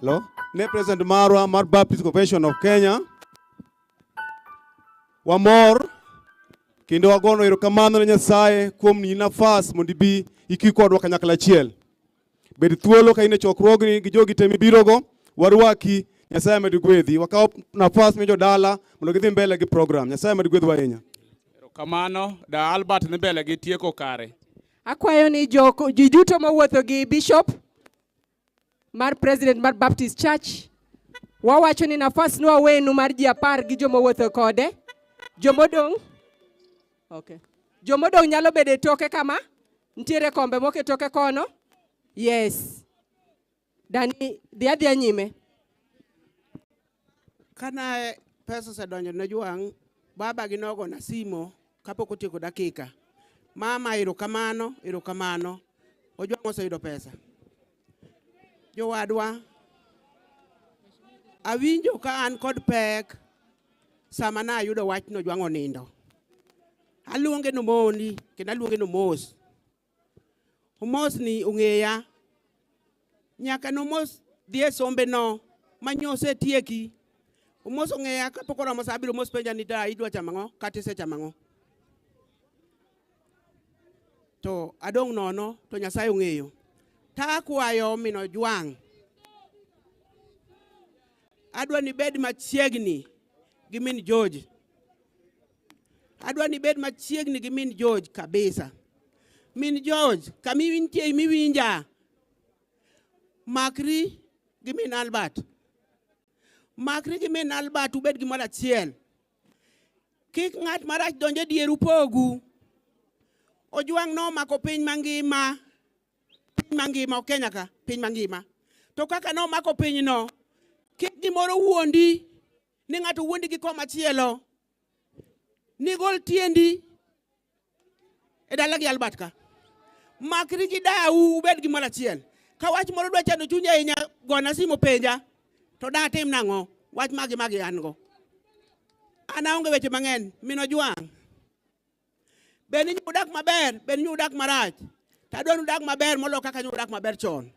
Hello? Ne president marwa mar Baptist Convention of Kenya. Wamor kendo wagono erokamano ne Nyasaye kuom miyi nafas mondo ibi iki kodwa kanyakla achiel. Bed thuolo ka in e chokruogni gi jogi te mibirogo, warwaki, Nyasaye med gwedhi. Wakawo nafas ne jodala mondo gidhi mbele gi program. Nyasaye med gwedhwa ahinya. Erokamano, da Albert ni mbele gi tieko kare. Akwayo ni jok, ji duto mowuotho gi bishop mar president mar Baptist Church wawacho ni nafas nwawenu mar ji apar gi joma owuotho kode. Jomodong' okay. Jomodong' nyalo bedo e toke kama, nitiere kombe moko e toke kono. Yes. Dani, dhi adhiya nyime. Kana pesa osedonjo ne Jwang', baba gi nogona simo kapok otieko dakika. Mama erokamano, erokamano. Ojwang' oseyudo pesa. Jowadwa, awinjo ka an kod pek sama nayudo wach ni Ojwang' onindo. Aluonge nomondi kendo aluonge nomos. Omos ni ong'eya. Nyaka nomos dhi e sombe no manyose tieki. Omos ong'eya kapok oromo sa abiriyo omos penja ni da idwa chamo ang'o kata isechamo ang'o. To adong' nono to Nyasaye ong'eyo. Takwayo min Ojwang'. Adwa ni ibed machiegni gi min George. Adwa ni ibed machiegni gi min George kabisa. Min George, kama intie miwinja, makri gi min Albert. Makri gi min Albert ubed gimoro achiel. Kik ng'at marach donj e dieru pogu. Ojwang' nomako piny mangima. Piny mangima, ok Kenya ka, piny mangima. To kaka nomako pinyno, kik gimoro wuondi ni ng'ato wuondi gi koma chielo. Nigol tiendi e dala gi Albert ka. Makri gi dau ubed gimoro achiel. Ka wach moro dwa chando chunyi ahinya, gona simu penja. To datim nang'o? Wach magi magi an go. An aonge weche mang'eny, min Ojwang'. Be ni udak maber, be ni udak marach. To adwa ni udak maber moloyo kaka udak maber chon.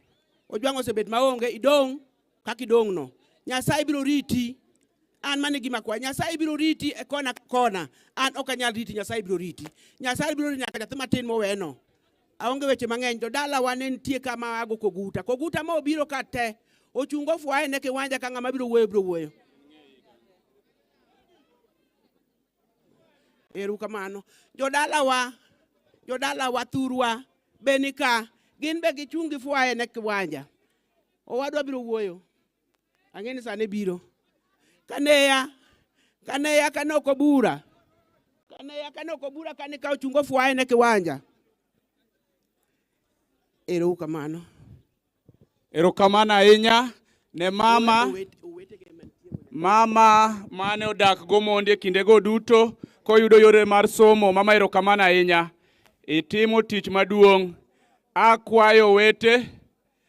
Ojwang' osebet maonge, idong' kaka idong' no. Nyasaye biro riti. An mano e gima akwayo. Nyasaye biro riti e kona ka kona. An ok anyal riti, Nyasaye biro riti. Nyasaye biro riti nyaka nyathi matin moweno. Aonge weche mang'eny to dalawa ne nitie kama ago Koguta. Koguta ma obiro ka te. Ochungo fwaye ne kiwanja ka ng'ama biro wuoyo biro wuoyo. Ero kamano. Jodalawa, jodalawa thurwa be ni ka. Gin be gichung' gifwaye ne kiwanja. Owadwa biro wuoyo. Ang'e ni sani biro. Kaneya, kaneya kane ok obura. Kaneya kane ok obura kane ka ochungo fwaye ne kiwanja. Ero kamano. Erokamano ahinya ne mama mama mane odak gomondi e kindego duto koyudo yore mar somo. Mama erokamano ahinya. Itimo tich maduong'. Akwayo owete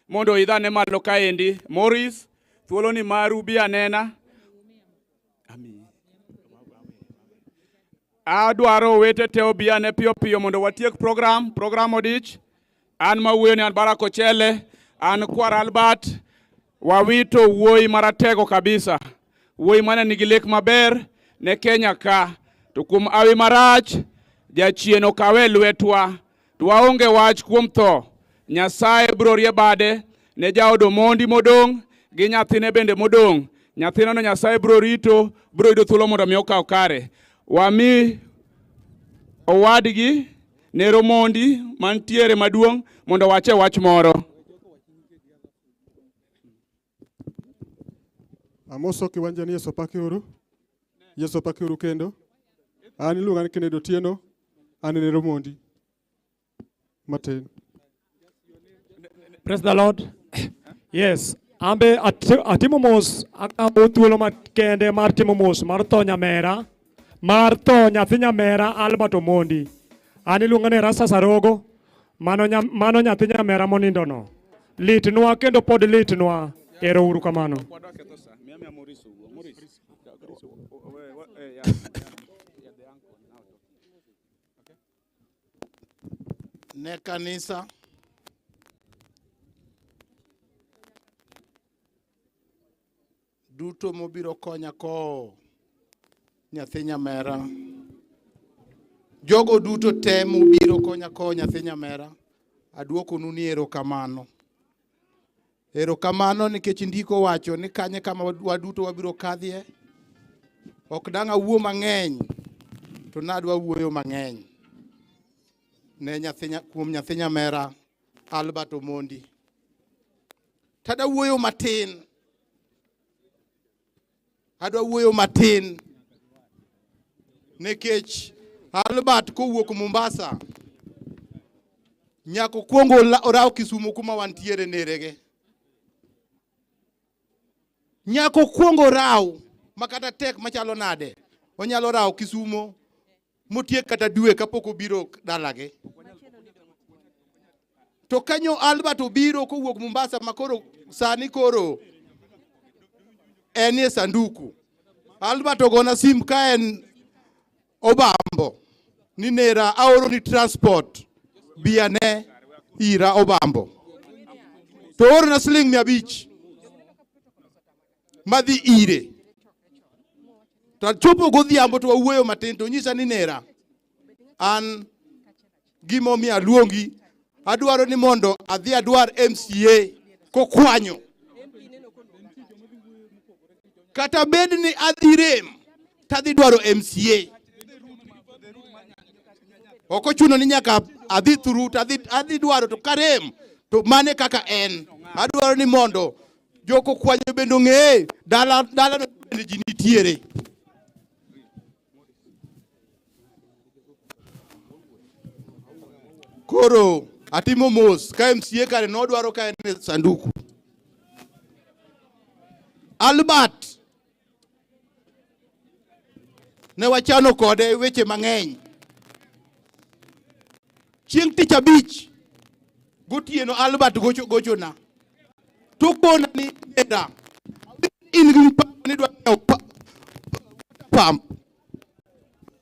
mondo oidhane malo kaendi. Morris, thuolo ni maru bi anena. Adwaro owete te obi ane piyo piyo mondo watiek program, program odich. An mawuoyo ni an Barack Ochele, an kwar Albert, wawito wuoyi maratego kabisa. Wuoyi mane nigi lek maber ne Kenya ka. To kuom awi marach, jachien okawe e lwetwa. To waonge wach kuom tho. Nyasaye biro rie bade ne jaod Omondi modong' gi nyathine bende modong'. Nyathineno Nyasaye biro rito, biro yudo thuolo mondo mi okaw kare. Wami owadgi Nero Mondi mantiere maduong' mondo owache wach moro. Amoso kiwanja ni Yesu opaki uru. Yesu opaki uru kendo. An iluonga ni Kennedy Otieno, an e Nero Mondi. Matin. Praise the Lord. Yes, ambe atimo mos akawo thuolo makende mar timo mos mar tho nyamera mar tho nyathi nyamera Albert Omondi. An iluonga ni Rasa Sarogo, mano, nya, mano nyathi nyamera monindono. Litnwa kendo pod litnwa. Ero uru kamano. Ne kanisa. duto mobiro konya kowo nyathi nyamera. Jogo duto te mobiro konya kowo nyathi nyamera, aduokonu ni erokamano. Erokamano nikech ndiko wacho ni kanye kama waduto wabiro kadhie. Ok dang' awuo mang'eny, to nadwa wuoyo mang'eny ne nyathi kuom nyathi nyamera Albert Omondi. Tada wuoyo matin. Adwa wuoyo matin nikech Albert kowuok Mombasa nyaka okwong oraw Kisumu kuma wantiere nerege. Nyaka okwong oraw makata tek machalo nade onyalo rawo Kisumo motiek kata dwe kapok obiro dalagi. To kanyo Albert obiro kowuok Mombasa makoro sani koro en e sanduku. Albert ogona sim ka en Obambo ni nera aoro ni transport bi ane ira Obambo. To oorona siling 500 madhi ire. To achopo godhiambo to wawuoyo matin to onyisa ni nera an gimomiyo aluongi adwaro ni mondo adhi adwar MCA kokwanyo kata bed ni adhi rem tadhi dwaro MCA ok ochuno ni nyaka adhi thuru to adhi, adhi dwaro to karem to mane kaka en adwaro ni mondo jokokwanyo bende ong'e dala dala bende ji nitiere Koro atimo mos ka MCA kare nodwaro ka en e sanduku. Albert ne wachano kode weche mang'eny. Chieng' tich abich gotieno Albert gocho gochona to kona ni nenda in gi mpango ni idwa ng'iewo pump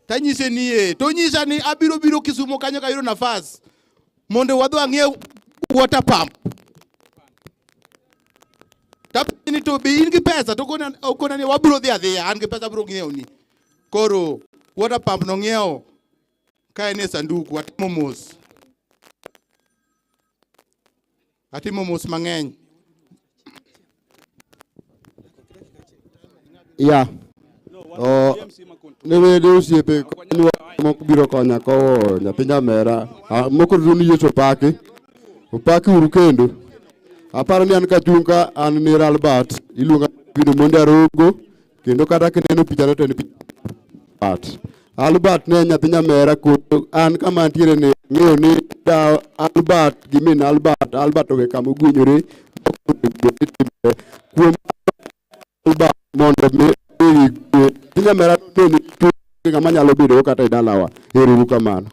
tanyise ni ee to onyisa ni abiro biro Kisumo kanyo kayudo nafas mondo wadhi wang'iew water pump tapenje ni to be in gi pesa to okona okona ni wabiro dhi adhiya an gi pesa abiro ng'iewoni koro water pump nong'iewo ka en e sanduku atimo mos atimo mos mang'eny Ya. O, ne wede osiepe konywa moko biro konya kowo nyathi nyamera. Ah, Moko duto ni Yesu opaki. Opaki uru kendo. Aparo ni an kachung' ka an ner Albert, iluonga Gino Mondi Arogo, kendo kata kineno pichano to en picha Albert. Albert ne en nyathi nyamera koro an kama antiere ni ng'eyo ni da Albert gi min Albert, Albert owe kama ogwenyore ok onego bed ni timore. Kuom Albert mondo mi owi kwe. Nyathi nyamera ne nigi tuo ng'ama nyalo bedogo kata e dalawa. Ero uru kamano.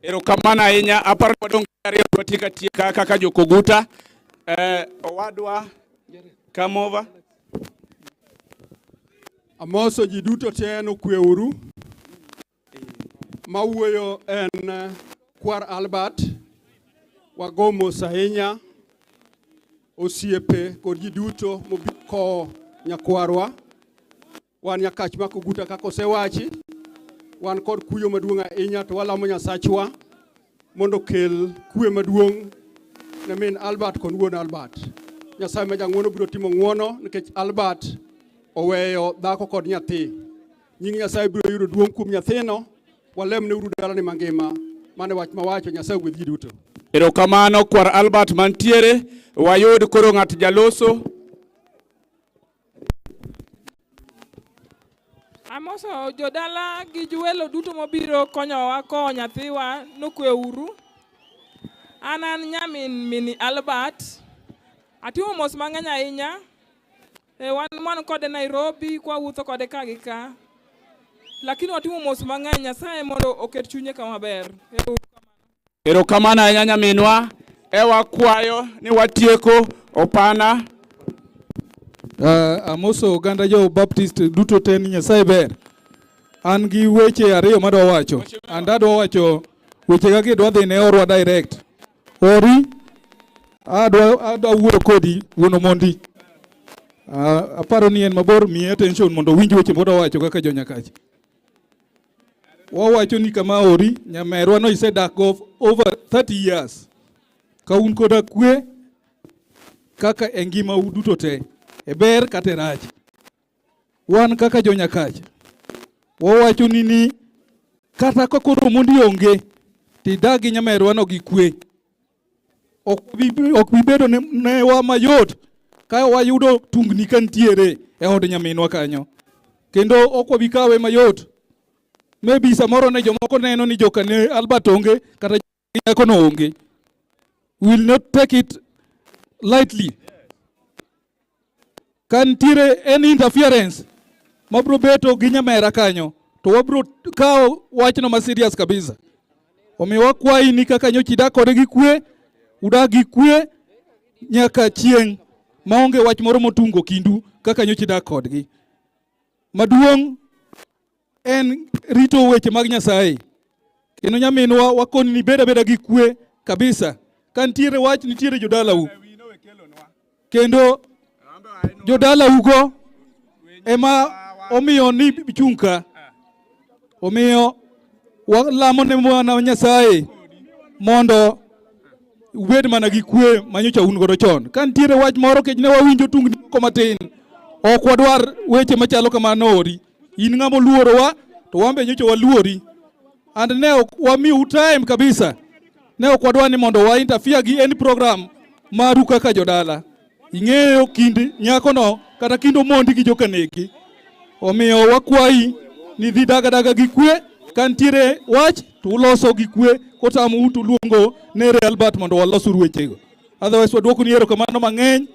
Erokamano ahinya. Aparo ni wadong' ariyo watiek atieka kaka jokoguta. Eh, owadwa come over. Amoso ji duto te nokweuru. Mawuoyo en eh, Kwar Albert. Wago mos ahinya osiepe kod ji duto mobiro kowo nyakwarwa. Wan Nyakach ma Koguta kaka osewachi, wan kod kuyo maduong' ahinya to walamo Nyasachwa mondo okel kwe maduong' ne min Albert kod wuon Albert. Nyasaye ma jang'wono biro timo ng'wono nikech Albert oweyo dhako kod nyathi. Nying Nyasaye biro yudo duong' kuom nyathino. Walemne uru dalani mangima. Mano e wach mawacho. Nyasaye ogwedh ji duto. Erokamano kwar Albert mantiere. Wayud koro ng'at jaloso. Amoso jodala gi jowelo duto mobiro konyowa kowo nyathiwa nokwe uru. An an nyamin mini Albert. Atimo mos mang'eny ahinya. E, wan wan kode Nairobi kwawuotho kode ka gi ka. Lakini watimo mos mang'eny Nyasaye mondo oket chunye kama ber. Ero uru kamano. Erokamano ahinya nyaminwa. E wakwayo ni watieko opana. Uh, amoso oganda jo Baptist duto te ni Nyasaye ber. An gi weche ariyo madwa wacho. And adwa wacho weche gagi dwa dhi ne orwa direct. Ori adwa adwa wuoyo kodi wuon Omondi. Uh, aparo ni en mabor miye attention mondo owinj weche modwa wacho kaka jonyakach. Wawacho ni kama ori nyamerwa no isedak go over 30 years. Ka un koda kwe kaka e ngimau duto te, e ber kata e rach. Wan kaka jonyakach wawacho ni ni kata ka koro Omondi onge tidag gi nyamerwa no gi kwe. Ok bi bedo newa mayot ka wayudo tungni ka nitiere e od nyaminwa kanyo. Kendo ok wabi kawe mayot. Maybe samoro ne jomoko neno ni joka ne Albert onge kata nyako no onge. We will not take it lightly. Ka nitiere any interference mabro beto gi nyamera kanyo to wabro kawo wachno ma serious kabisa. Omiyo wakwayi ni kaka nyocha idak kode gi kwe, udak gi kwe nyaka chieng' maonge wach moro motungo kindu kaka nyocha idak kodgi. Maduong' en rito weche mag Nyasaye. Kendo nyaminwa wakoni ni bed abeda gi kwe kabisa. Ka nitiere wach nitiere jodalau. Kendo jodalaugo ema omiyo ni chung' ka. Omiyo walamo ne mwana Nyasaye mondo ubed mana gi kwe manyocha un godo chon. Ka nitiere wach moro kech ne wawinjo tungni moko matin, ok wadwar weche machalo kamano ori. In ng'ama oluorowa to wan be nyocha waluori. And ne ok wamiu time kabisa. Ne ok wadwar ni mondo wa interfere gi any program maru kaka jodala. Ing'eyo kind nyakono kata kind Omondi gi jokanegi. Omiyo wakwayi ni dhi daga daga gi kwe, ka nitiere wach to uloso gi kwe, kotamou to uluongo nere Albert mondo walosuru wechego. Otherwise waduokoni erokamano mang'eny.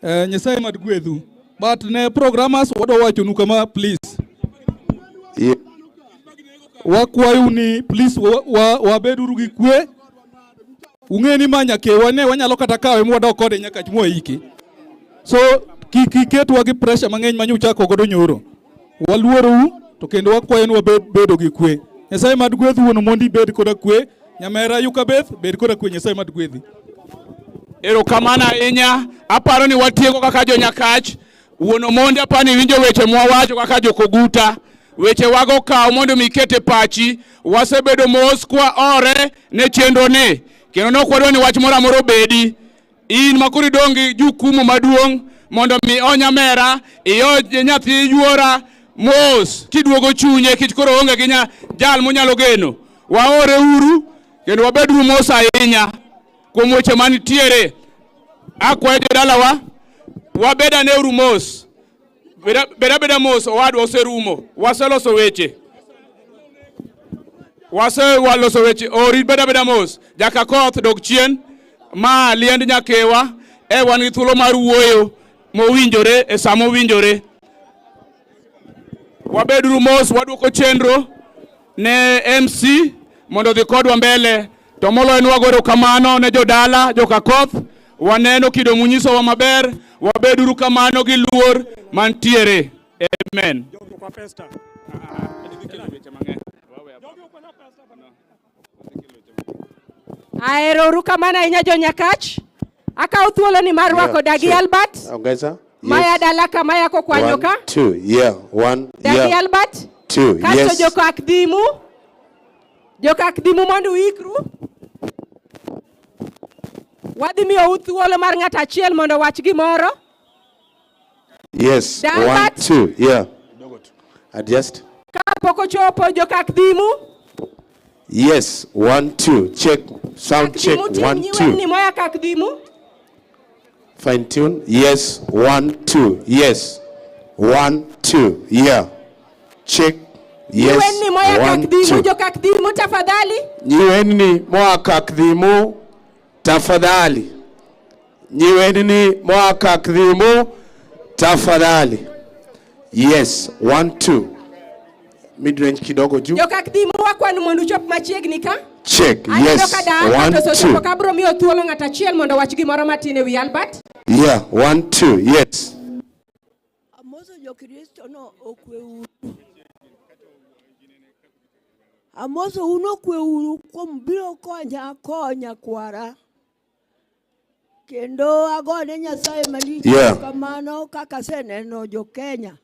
Eh, Nyasaye mad gwedhu. But ne programmers wadwa wachonu kama please. Yeah. Wakwayu ni please wabeduru gi kwe. Ung'e ni ma nyakewa ne wanyalo kata kawe mwadok kode nyaka mwaiki. So kik iketwa gi pressure mang'eny ma nyochako godo nyoro. Waluorou to kendo wakwayo ni wabed bedo gi kwe. Nyasaye mad gwedhu wuon mondi bed koda kwe. Nyamera Yukabeth bed koda kwe. Nyasaye mad gwedhi. Erokamano ahinya. Aparo ni watieko kaka jonyakach. Wuon Omondi aparo ni iwinjo weche mwawacho kaka jokoguta. Weche wago kaw mondo mi iket e pachi. Wasebedo mos kwa ore ne chenro ni. Kendo ne ok wadwa ni wach moro amora obedi. In ma koro idong' gi jukumu maduong' mondo mi o nyamera, iyo nyathi yuora mos kiduogo chunye kich koro onge gi jal monyalo geno. Waore uru kendo wabeduru mos ahinya kuom weche manitiere. Akwayo jodalawa, wabed ane uru mos. Bed abeda mos owadwa oserumo. Waseloso weche. Waseloso weche. Ori bed abeda mos. Jakakoth dog chien. Ma liend nyakewa. E wan gi thuolo mar wuoyo mowinjore e sa mowinjore. Wabeduru mos, waduoko chenro ne MC mondo odhi kodwa mbele. To moloyo ni wago erokamano ne jodala, jokakoth. Waneno kido munyisowa maber. Wabeduru kamano gi luor mantiere. Amen. Ahero uru kamano ahinya jonyakach. Akawo thuolo ni mar rwako Dagi Albert. Ongeza. Maya dala kama yako kwanyo ka. One, two, yeah, one, Dagi yeah, Albert. two, Kasto yes. jokak dhimu. Jokak dhimu mondo uikru. Wadhi miyou thuolo mar ng'ato achiel mondo owach gimoro. Yes, Dagi one, Albert. two, yeah. Adjust. Kapok ochopo jokak dhimu. Yes, one, two. Check, sound check, Dhimu ting' one, nyiweni two. moya kak dhimu. Fine tune. Yes, one, two. Yes, one, two. Yeah. Check. Yes, Nyiweni moya one, kak dhimu two. jokak dhimu tafadhali. Nyiweni moa kak dhimu tafadhali. Nyiweni moa kak dhimu tafadhali. Yes, one, two. Mid range kidogo juu. Jokak dhimu wakwanu mondo uchop machiegni ka. Check. Aneno Yes, ka da Albert one, osechopo two. ka abiro miyo thuolo ng'ato achiel mondo owach gimoro matin ewi Albert. Yeah, one, two. Yes. Amoso jokristo no okweuru. Amoso un okweuru kuom biro konya konya kwara. Kendo agone Nyasaye malich Yeah. erokamano kaka aseneno jo Kenya.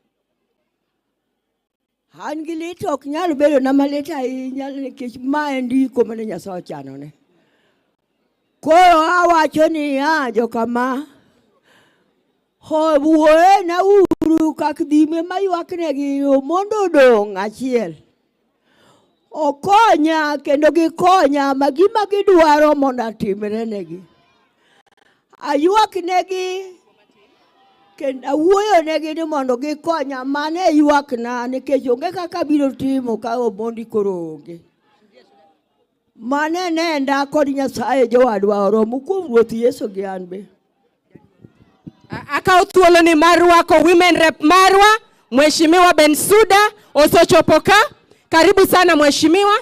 An gi lit ok nyal bedo na malit ahinya nikech ma en ndiko mane Nyasaye ochanone. Koro awacho niya jokama, wuoyena uru kak dhime maywaknegi mondo odong' achiel. Okonya kendo gikonya ma gima gidwaro mondo atimre negi. Aywaknegi kendo awuoyonegi ni mondo gikonya mano e ywakna nikech onge kaka abiro timo ka Omondi koro onge. Mano e nenda kod Nyasaye jowadwa oromo kuom Ruoth Yesu gi an be. Akawo thuolo ni mar rwako women rep marwa Mheshimiwa Bensuda osechopo ka. Karibu sana mheshimiwa.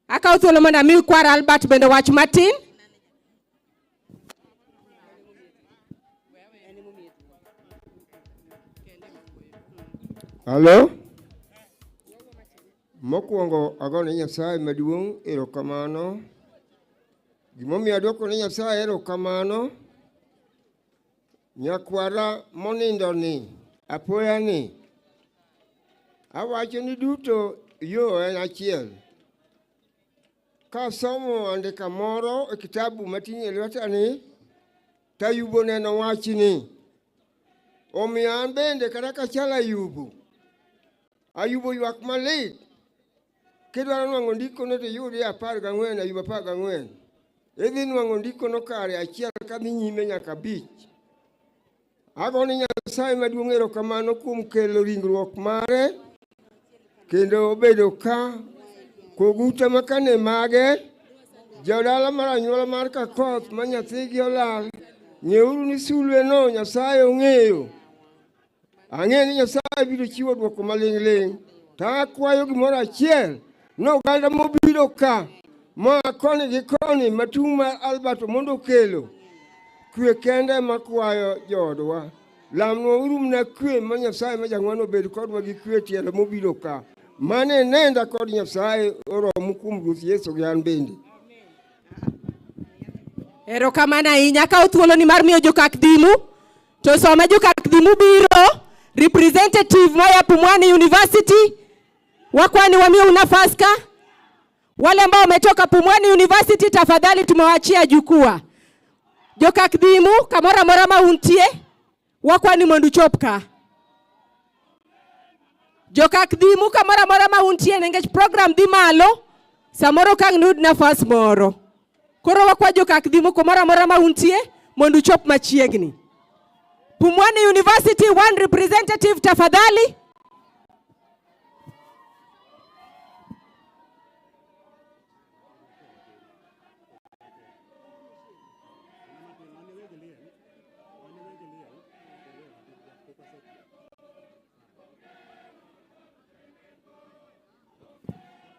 Akawo thuolo mondo ami kwar Albert bende wach matin. Halo? Mokwongo agone Nyasaye maduong' erokamano. Gimomiyo adwoko ne Nyasaye erokamano, nyakwara monindo ni apoya ni, awacho ni duto yo en achiel. Kasomo andika moro e kitabu mating'o e lweta ni, to Ayub oneno wachni. Omiyo an bende kata kachalo Ayubu, Ayub oywak malit. Kidwaro nwang'o ndikono to iyude 14, Ayub 14. Idhi nwang'o ndikono kare achiel kadhi nyime nyaka abich. Ago ni Nyasaye maduong' erokamano kuom kelo ringruok mare kendo obedo ka koguta makane mage jodala mar anyuola mar Kakoth ma nyathigi olal ng'euru ni sulweno Nyasaye ong'eyo Ang'eyo ni Nyasaye biro chiwo dwoko maling'ling'. To akwayo gimoro achiel, ni oganda mobiro ka moa koni gi koni ma tung' mar Albert Omondo okelo, kwe kende ema akwayo joodwa. Lamnwa uru mana kwe ma Nyasaye ma jang'wono obed kodwa gi kwe tielo mobiro ka. Mano e nenda kod Nyasaye oromu kuom Ruoth Yesu gi an bende. Erokamano ahinya. Akawo thuoloni mar miyo jokak dhimu To sama jokak dhimu biro, representative moya Pumwani University, wakwani wamiu nafasi ka. Wale ambao wametoka Pumwani University, tafadhali tumewachia jukwaa. Jokak dhimu kamoro amora ma untie, wakwani mondo uchop ka. Jokak dhimu kamoro amora ma untie nikech program dhi malo, samoro ka ang' nuyud nafas moro. Koro wakwa jokak dhimu kumoro amora ma untie mondo uchop machiegni. Pumwani University, one representative tafadhali.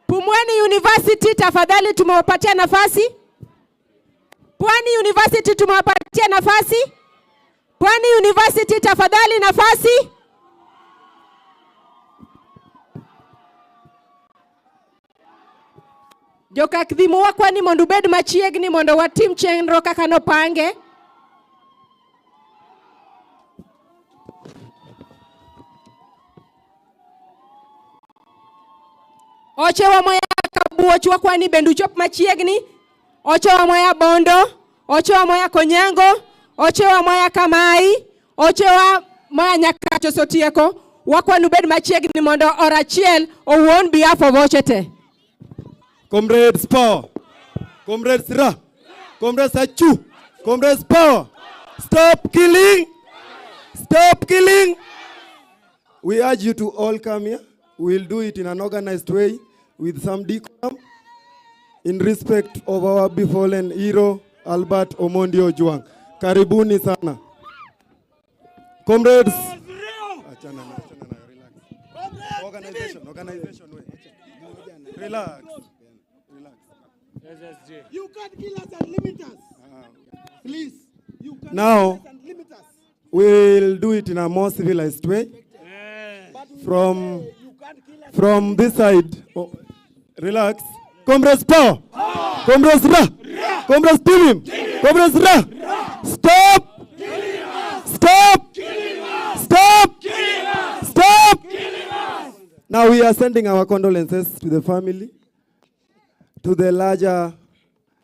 Pumwani University tafadhali tumewapatia nafasi. Pwani University tumewapatia nafasi. Pwani University tafadhali nafasi. Jokak dhimu wakwani mondo ubed machiegni mondo watim chenro kaka nopange. Ochewa moya Kabuoch wakwani bende uchop machiegni. Ochewa moya Bondo, ochewa moya Konyango, ochewa moya Kamai, ochewa moya Nyakacho Sotieko. Wakwani ubed machiegni mondo or achiel owuo on behalf of oche te. Comrades power. Comrades ra. Comrades achu. Comrades power. Stop killing. Stop killing. We urge you to all come here. We'll do it in an organized way with some decorum in respect of our befallen hero Albert Omondi Ojwang. Karibuni sana. Comrades. Achana na, achana na, relax. Organization, organization we. Relax. Relax. You can't kill us and limit us. Please. You can't Now, kill us and limit us. We'll do it in a more civilized way. From, from this side, oh, relax. Comrades power. Comrades ra. Comrades team. Comrades ra. Stop. Stop. Stop. Stop. Now we are sending our condolences to the family, to the larger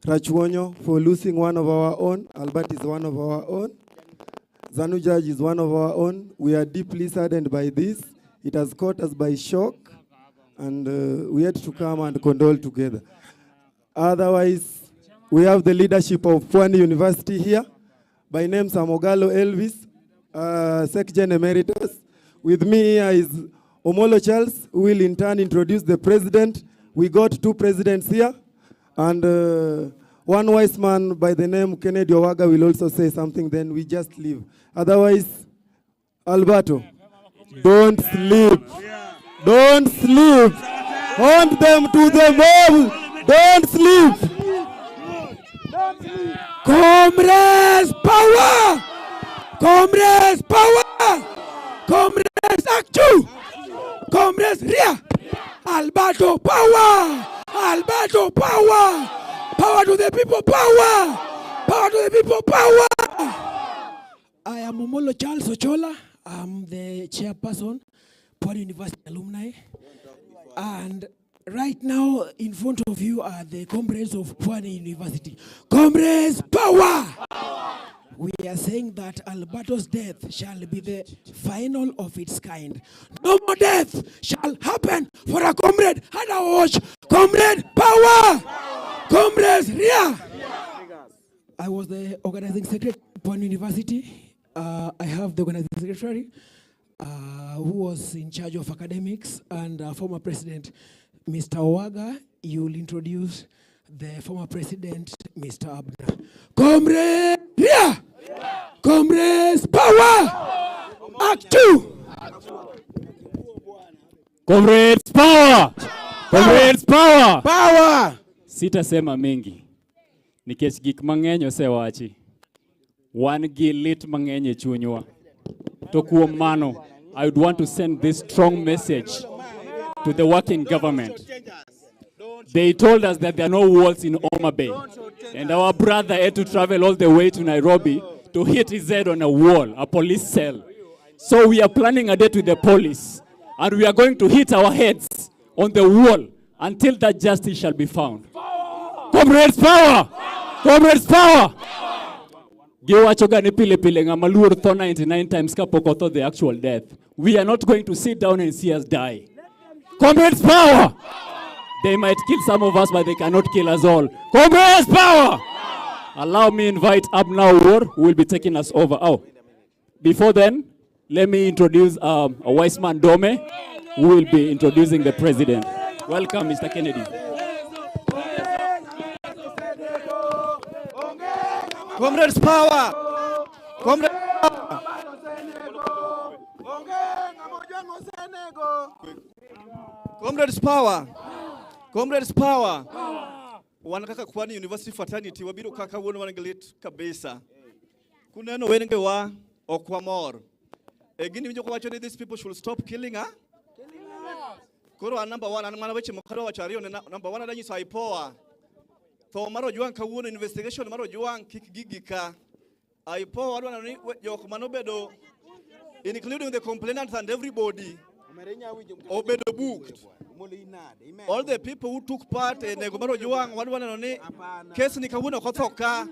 Rachuonyo for losing one of our own. Albert is one of our own. Zanu Judge is one of our own. We are deeply saddened by this. It has caught us by shock, and we had to come and condole together. Otherwise, we have the leadership of Pwani University here. By name Samogalo Elvis, Secgen Emeritus. With me here is Omolo Charles, who will in turn introduce the president. We got two presidents here, and one wise man by the name Kennedy Owaga will also say something, then we just leave. Otherwise, Alberto, don't sleep. Don't sleep. Hunt them to the bone. Don't sleep. Comrades power! Comrades power! Comrades action! Comrades ria! Alberto power! Alberto power! Power to the people power! Power to the people power! I am Omolo Charles Ochola. I'm the chairperson, Pwani University alumni. And right now, in front of you are the comrades of Pwani University. Comrades, power! We are saying that Alberto's death shall be the final of its kind. No more death shall happen for a comrade. Had a watch. Comrade, power! Comrades, ria! I was the organizing secretary at Pwani University. I have the organizing secretary who was in charge of academics, and former president, Mr. Owaga. You will introduce the former president, Mr. Abner. Comrade, ria! Comrades, power! Act 2! Comrades, power! Comrades, power! Power! Sitasema mengi nikech gik mang'eny osewachi. Wan gi lit mang'eny e chunywa. To kuom mano, I would want to send this strong message to the working government. They told us that there are no walls in Homa Bay. And our brother had to travel all the way to Nairobi to hit his head on a wall, a police cell. So we are planning a date with the police. And we are going to hit our heads on the wall until that justice shall be found. Comrades power! Comrades power! Giwacho ga ni pile pile ng'ama luor tho 99 times kapok otho the actual death. We are not going to sit down and see us die. Comrades power! They might kill some of us, but they cannot kill us all. Comrades power! Allow me invite Abner Owuor, who will be taking us over. Oh, before then, let me introduce a wise man, Dome, who will be introducing the president. Welcome, Mr. Kennedy. Comrades power! Comrades power! Comrades power! Comrades power! Wan kaka Pwani University Fraternity wabiro kaka wuono wan gi lit kabisa. Kuneno wengewa ok wamor. E gini winjo kowacho ni these people should stop killing, huh? Koro an number one, an mana weche moko adwa wacho ariyo ne number one adwa nyiso IPOA. Tho mar Ojwang kawuono, investigation mar Ojwang kik gigi ka. IPOA adwa neno ni jok manobedo, including the complainants and everybody, obedo booked. All the people who took part e nego mar Ojwang, wadwa neno ni case ni kawuono ok otho ka.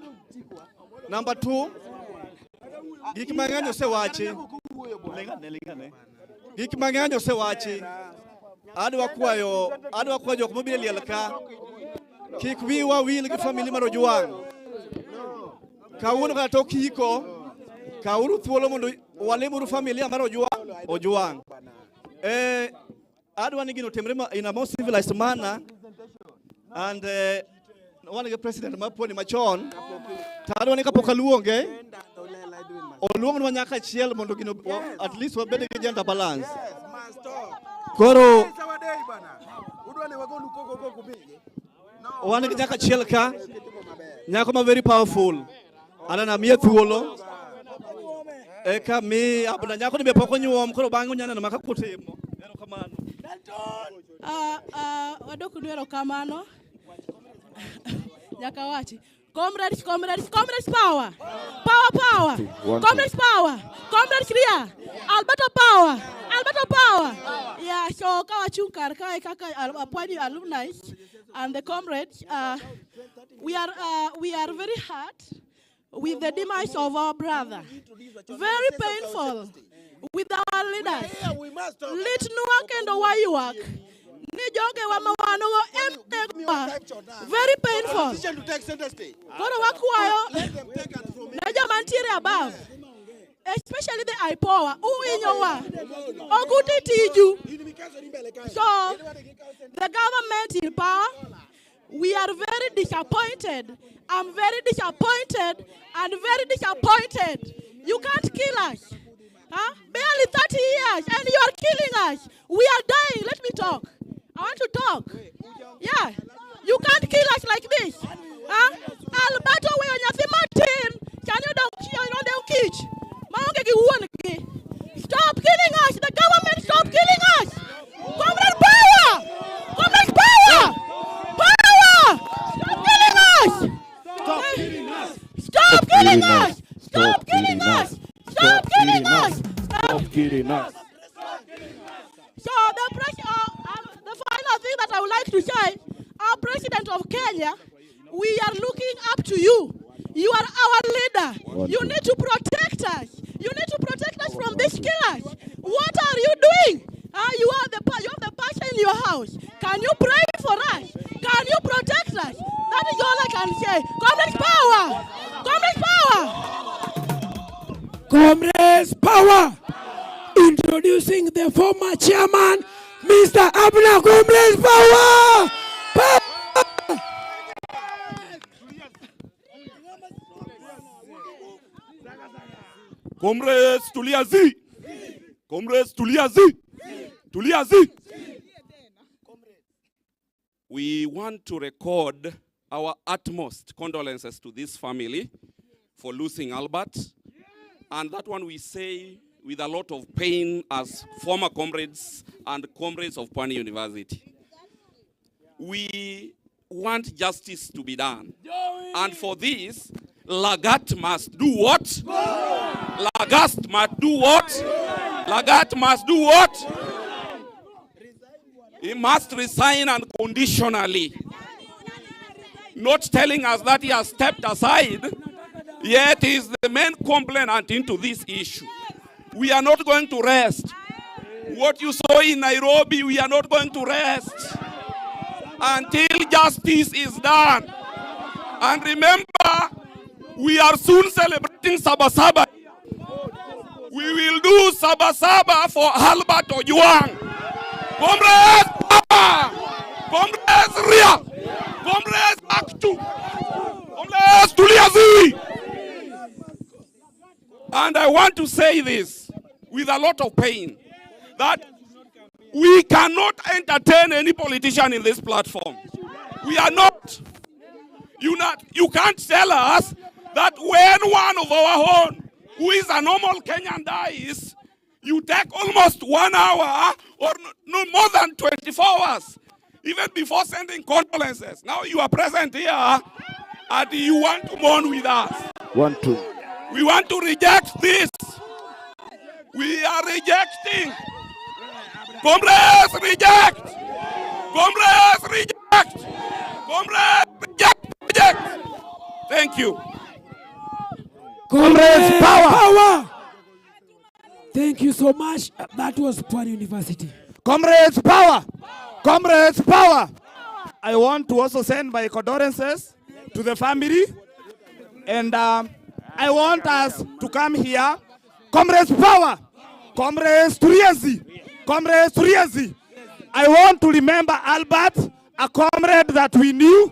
Number two, gik mang'eny osewachi. Lingane, lingane. Gik mang'eny osewachi. Adwa kwayo jok mobiro e liel ka, kik wiwa wil gi family mar Ojwang. Kawuono kata tok iko, kawuru thuolo mondo walimuru familia mar Ojwang. Adwa ni gino otimre in a more civilized manner, and wan gi president mar Pwani machon, to adwa ni kapok aluonge, oluongnwa nyaka achiel mondo gino at least wabed gi gender balance. Koro wan gi nyaka achiel ka, nyako ma very powerful. Anena miye thuolo. Eka mi abna nyako ni be pok onyuom, koro bang'e unya neno ma kaka otimo. Erokamano. Wadok nu erokamano. Nyaka wachi. Comrades, comrades, comrades power. Power, power. One, two. Comrades power. Comrades ria. Alberto power. Alberto power. Yeah, so ka wachung' kar kae kaka Pwani alumni and the comrades, we are very hurt with the demise of our brother. Very painful with our leaders. Litnwa kendo waywak ni jogewa ma wan go em very painful. Koro wakwayo ne joma ntiere above, especially the IPOA, uwinyowa, ok uti tiju. So the government in power, we are very disappointed. I'm very disappointed and very disappointed. You can't kill us. Huh? Barely 30 years and you are killing us. We are dying. Let me talk. I want to talk. Yeah. You can't kill us like this. Huh? Alberto weyo nyathi matin sani odong odong kich maonge gi wuon gi. Stop killing us. The government stop killing us. Comrade power. Comrade power. Power. Stop killing us. Stop killing us. Stop killing us. Stop killing us. Stop killing us. Stop killing us. So the final thing that I would like to say, our president of Kenya, we are looking up to you. You are our leader. One, You two. need to protect us. You need to protect us from these killers. What are you doing? You are the you have the pastor in your house. Can you pray for us? Can you protect us? That is all I can say. Comrades power! Comrades power! Comrades power! Introducing the former chairman, Mr. Abner. Comrades power! Power! Comrades tulia zi. Comrades tulia zi. Tulia zi. We want to record our utmost condolences to this family for losing Albert. And that one we say with a lot of pain as former comrades and comrades of Pwani University. We want justice to be done. And for this, Lagat must do what? Lagat must do what? Lagat must do what? He must resign unconditionally. Not telling us that he has stepped aside, yet he is the main complainant into this issue. We are not going to rest. What you saw in Nairobi, we are not going to rest until justice is done. And remember, we are soon celebrating Sabasaba. We will do Sabasaba for Albert Ojwang. Comrades, power! Comrades, Ria! Comrades, Actu! Comrades, Tulia zi! And I want to say this with a lot of pain, that we cannot entertain any politician in this platform. We are not. You not. You can't tell us that when one of our own, who is a normal Kenyan, dies, you take almost 1 hour or no more than 24 hours, even before sending condolences. Now you are present here and you want to mourn with us. 1, 2. We want to reject this. We are rejecting. Comrades, reject. Comrades, reject. Comrades, reject. Reject. Thank you. Comrades, power! Power! Thank you so much. That was Pwani University. Comrades, power! Comrades, power! I want to also send my condolences to the family. And I want us to come here. Comrades, power! Comrades, Turienzi! Comrades, Turienzi! I want to remember Albert, a comrade that we knew.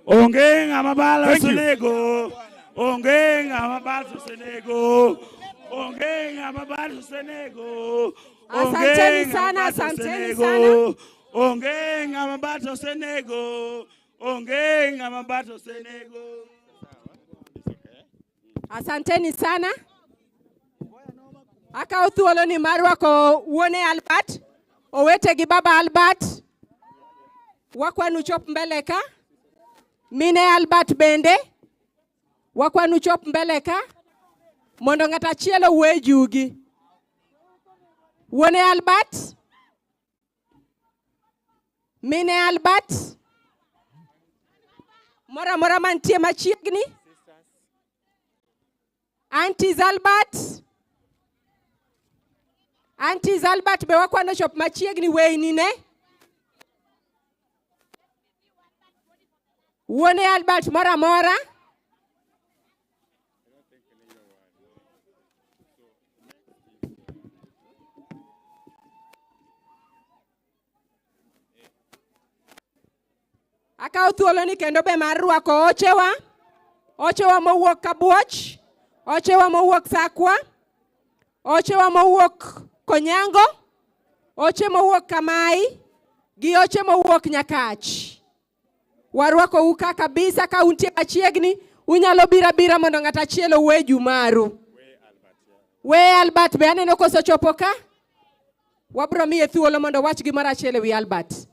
Onge ng'ama balo Thank you. osenego. Onge ng'ama balo osenego. Onge ng'ama balo osenego. Onge Asanteni ng'ama sana, balo asanteni osenego. sana. Onge ng'ama balo osenego. Onge ng'ama balo osenego. Asanteni sana. Akawo thuolo ni mar rwako wuone Albert, owete gi baba Albert. Wakwanu chop mbele ka. Mine Albert bende wakwanu chop mbele ka mondo ng'at achiel owuo jugi. Wuone Albert, mine Albert, moro amora mantie machiegni. Aunties Albert, Aunties Albert be wakwano chop machiegni weyni ne. Wuone Albert moro amora. Akawo thuoloni kendo be mar rwako ochewa, ochewa mowuok Kabuoch, ochewa mowuok Sakwa, ochewa mowuok Konyango, oche mowuok Kamai gi oche mowuok Nyakach. Warwakou ka kabisa ka untie machiegni, unyalo biro abira mondo ng'at achiel owuo ju maru. We Albert be aneno kosechopo ka. Wabro miye thuolo mondo owach gimoro achiel ewi Albert.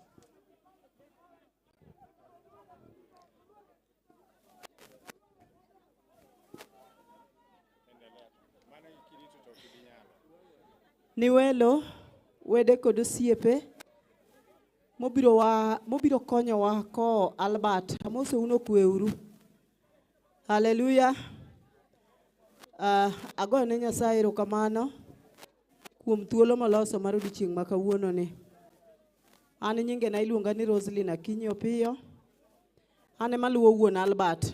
Ni welo, wede kod osiepe mobiro wa mobiro konyowa kowo Albert. Amosou nokweuru. Haleluya. Uh, agoyo ne Nyasaye erokamano kuom thuolo moloso mar odiechieng' ma kawuononi. An nyingena iluonga ni Roselyn Akinyi Opiyo. An ema luwo wuon Albert.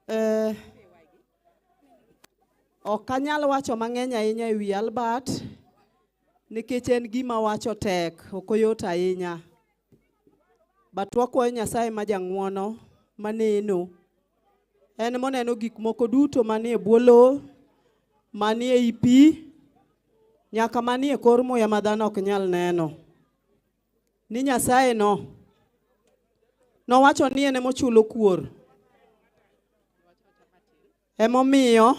Eh, ok anyal wacho mang'eny ahinya e wi Albert nikech en gima wacho tek, ok oyot ahinya. But wakwayo Nyasaye ma jang'wono maneno. En moneno gik moko duto manie bwo lowo, manie i pi, nyaka manie kor muya ma dhano ok nyal neno. Ni Nyasaye no nowacho ni en emochulo kuor. Emomiyo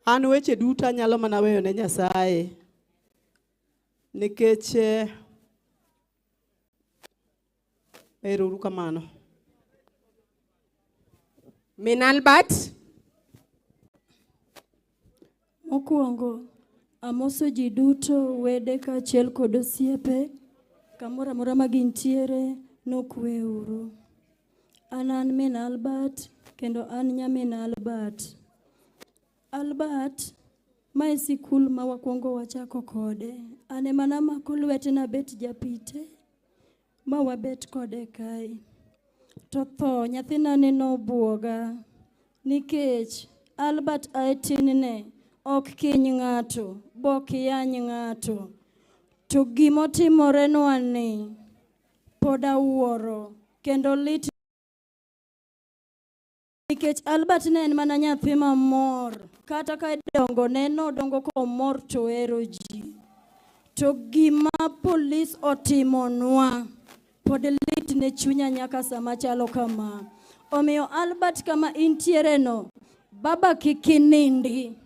an weche duto anyalo mana weyo ne Nyasaye nikech eh, ero uru kamano. Min Albert. Mokwongo, amoso ji duto, wede kaachiel kod osiepe, kamoro amora ma gintiere, nokweuru. An an min Albert, kendo an nyamin Albert. Albert, ma e sikul ma wakwongo wachako kode. An ema namako lwete nabet japite, ma wabet kode kae. To tho nyathina ni nobwoga nikech Albert ae tinne ok kiny ng'ato, bok yany ng'ato. To gimotimorenwa ni pod awuoro kendo lit nikech Albert ne en mana nyathi mamor kata ka dongo ne nodongo komor to ohero ji to gima polis otimonwa pod lit ne chunya nyaka sama chalo kama omiyo Albert kama intiere no baba kik inindi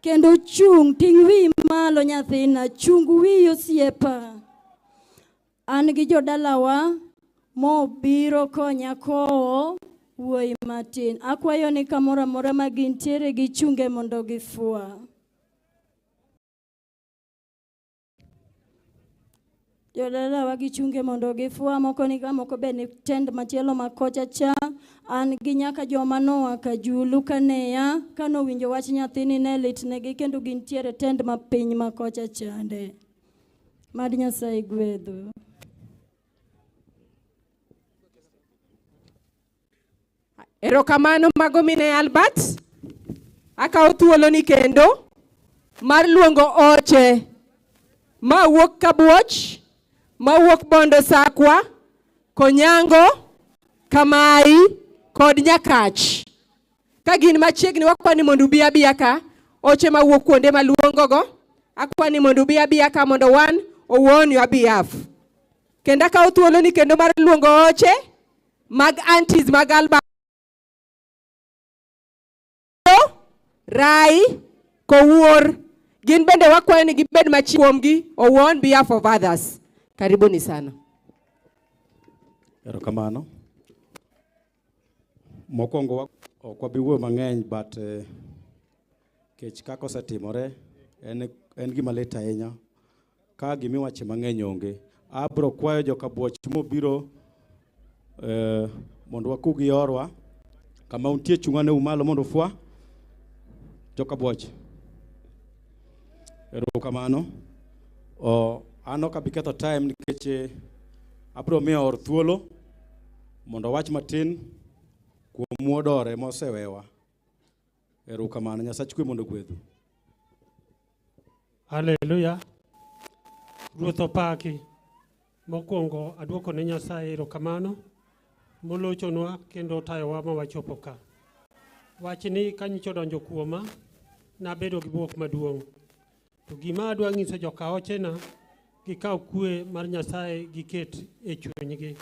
kendo chung' ting' wiyi malo nyathina chung wiyi osiepa An gi jodalawa mobiro konya kowo wuoyi matin. Akwayo ni kamoro amora ma gintiere gichunge mondo gifwa. Jodalawa gichunge mondo gifwa, moko ni ka moko be ni tend machielo ma kocha cha. An gi nyaka joma noa Kajulu kaneya kanowinjo wach nyathini ne litnegi kendo gintiere tend mapiny ma kocha chande. Mad Nyasaye gwedhu. Erokamano mago mine Albert. Akawo thuoloni kendo mar luongo oche mawuok Kabuoch, mawuok Bondo Sakwa, Konyango, Kamai kod Nyakach. Ka gin machiegni wakwa ni mondo ubi abiya ka, oche mawuok kuonde maluongogo, akwa ni mondo ubi abiya ka mondo wan owuon your behalf. Kendo akawo thuoloni kendo mar luongo oche mag aunties mag Alba Rai Kowuor gin bende wakwayo ni gibed machiegni kuomgi owuon behalf of others. Karibuni sana. Erokamano. Mokwongo wa- ok wabi wuoyo mang'eny but eh, kech kaka osetimore en, en gima lit ahinya ka gimiwache mang'eny onge. Abro kwayo jokabuoch mobiro eh, mondo wakug yorwa kama untie chung'ane umalo mondo ufwa jokabuoch. Erokamano. O, an ok abi ketho time nikech eh, abro miyo or thuolo mondo owach matin kuom wuodore mosewewa. Erokamano. Nyasach kwe mondo ogwedhu. Haleluya. Ruoth opaki. Mokwongo aduoko ne Nyasaye erokamano molochonwa kendo otayowa ma wachopo ka. Wachni ka nyicha odonjo kuoma, nabedo gi bwok maduong'. To gima adwa nyiso jokaochena, gikaw kwe mar Nyasaye giket e chunygi.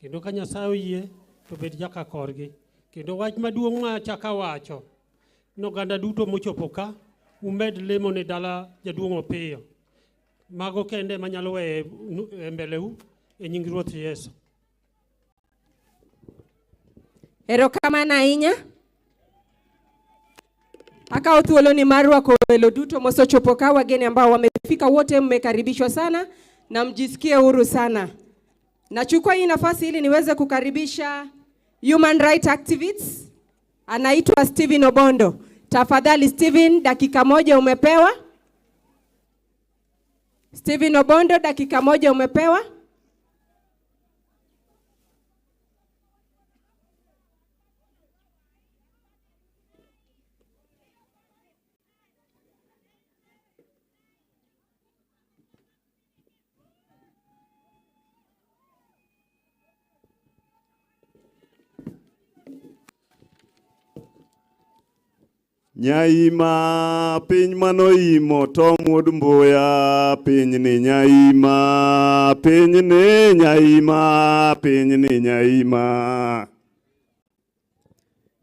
Kendo ka Nyasaye oyie, to bed jaka korgi. Kendo wach maduong' ma achako awacho, ni oganda duto mochopo ka, umed lemo ne dala jaduong' Opiyo. Mago kende ema anyalo weyo e mbeleu e nying Ruoth Yesu. Erokamano ahinya. Akawo thuolo ni mar rwako welo duto mosechopo ka, wageni ambao wamefika wote, mmekaribishwa sana na mjisikie huru sana. Nachukua hii nafasi ili niweze kukaribisha human right activists, anaitwa Stephen Obondo. Tafadhali Stephen, dakika moja umepewa. Stephen Obondo, dakika moja umepewa. Nyaima piny manoimo Tom wuod Mbuya pinyni nyaima pinyni nyaima pinyni nyaima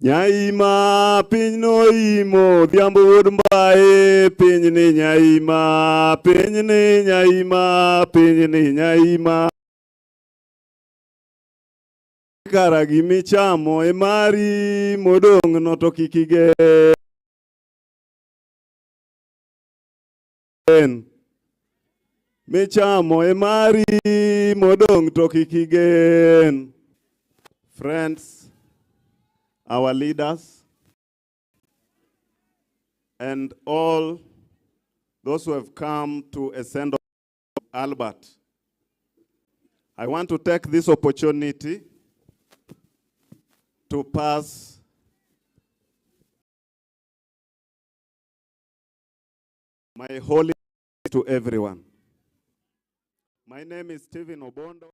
Nyaima piny noimo Odhiambo wuod Mbaye pinyni nyaima pinyni nyaima pinyni nyaima kara gimichamo e mari modong' no to kik igen. Michamo e mari modong' to kik igen. Friends, our leaders, and all those who have come to a send Albert. I want to take this opportunity to pass my holy to everyone. My name is Stephen Obondo.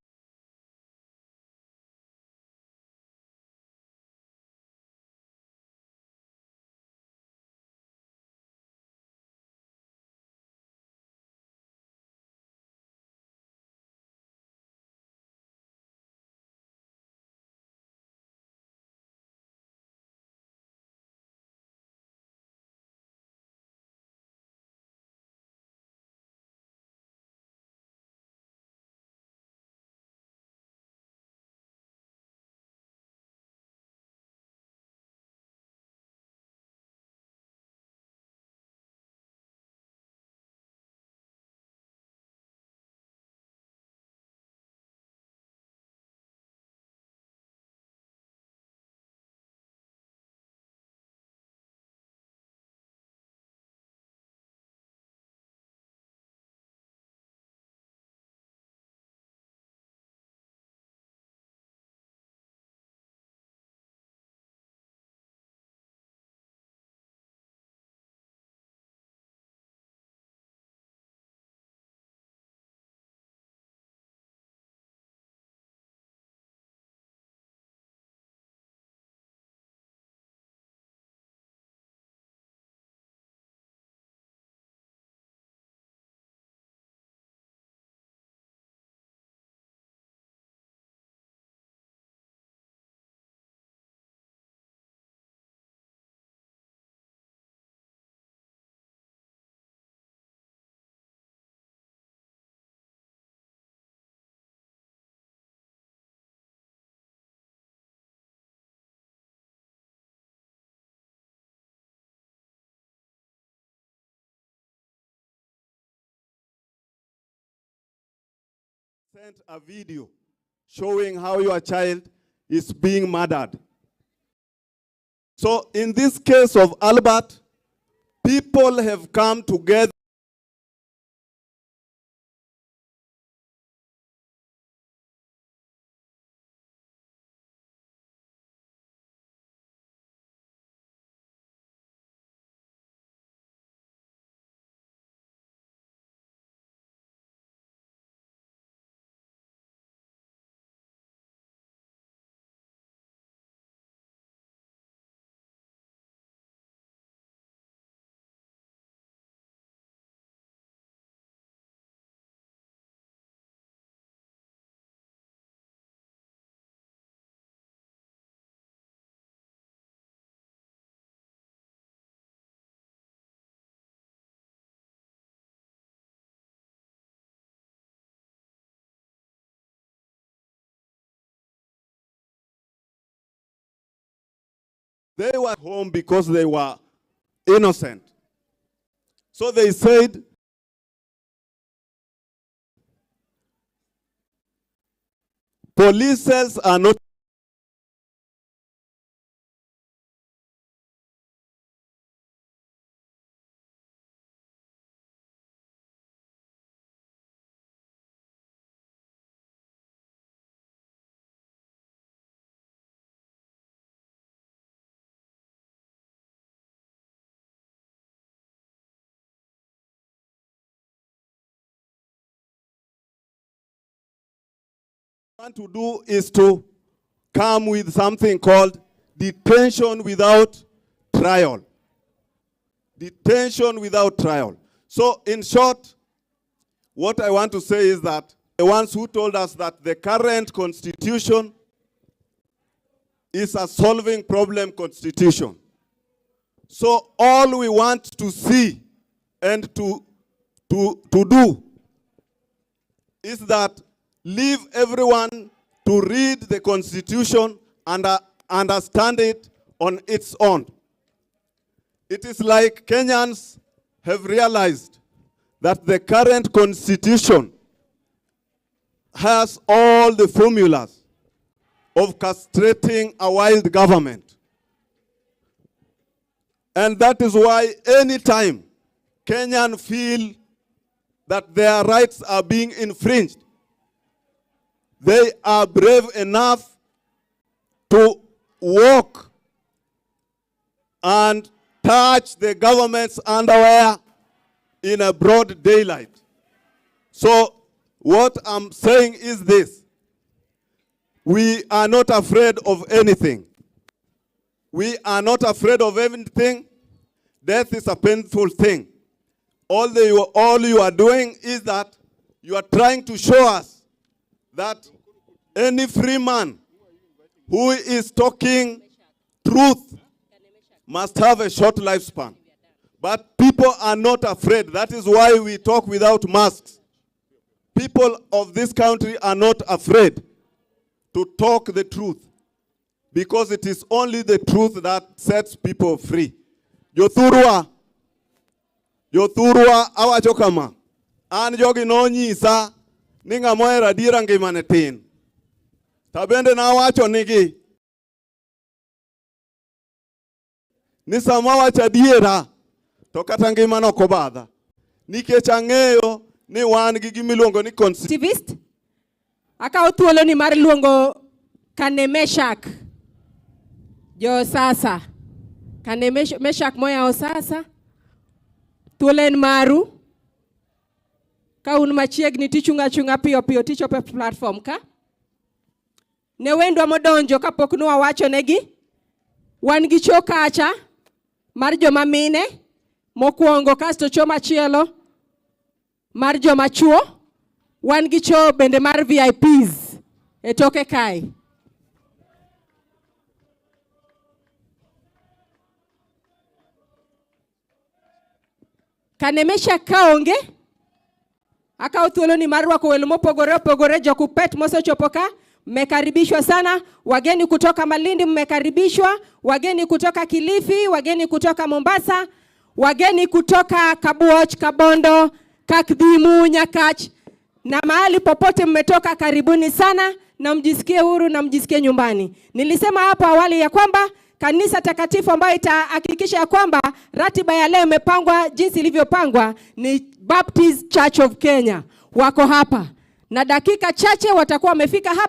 Sent a video showing how your child is being murdered. So in this case of Albert, people have come together. They were home because they were innocent. So they said, police cells are not want to do is to come with something called detention without trial. Detention without trial. So in short, what I want to say is that the ones who told us that the current constitution is a solving problem constitution. So all we want to see and to, to, to do is that leave everyone to read the constitution and uh, understand it on its own. It is like Kenyans have realized that the current constitution has all the formulas of castrating a wild government. And that is why anytime Kenyan feel that their rights are being infringed, they are brave enough to walk and touch the government's underwear in a broad daylight. So what I'm saying is this. We are not afraid of anything. We are not afraid of anything. Death is a painful thing. All, the, all you are doing is that you are trying to show us that any free man who is talking truth must have a short lifespan. But people are not afraid. That is why we talk without masks. People of this country are not afraid to talk the truth because it is only the truth that sets people free. Jothurwa, jothurwa awacho kama, an jogi nonyisa ni ng'ama ohero adiera ngimane tin. To bende nawacho nigi ni sama awacho adiera to kata ngimana ok obadha. Nikech ang'eyo ni wan gi gimiluongo ni Activist. Akawo thuolo ni mar luongo Kane Meshak. Jo sasa. Kane Meshak moyawo sasa. Thuolo en maru. Ka un machiegni tichung' achung'a piyo piyo tichopo e platform ka. Ne wendwa modonjo kapok nwawacho negi, wan gi cho kacha mar joma mine mokwongo kasto cho machielo mar joma chuo. Wan gi cho bende mar VIPs e toke kae. Kane Meshak kaonge, akawo thuolo ni mar rwako welo mopogore opogore, jokupet mosechopo ka, mmekaribishwa sana. Wageni kutoka Malindi mmekaribishwa, wageni kutoka Kilifi, wageni kutoka Mombasa, wageni kutoka Kabuoch, Kabondo, Kakdhimu, Nyakach. na mahali popote mmetoka, karibuni sana na mjisikie huru na mjisikie nyumbani. Nilisema hapo awali ya kwamba kanisa takatifu ambayo itahakikisha ya kwamba ratiba ya leo imepangwa jinsi ilivyopangwa ni Baptist Church of Kenya. Wako hapa na dakika chache watakuwa wamefika hapa.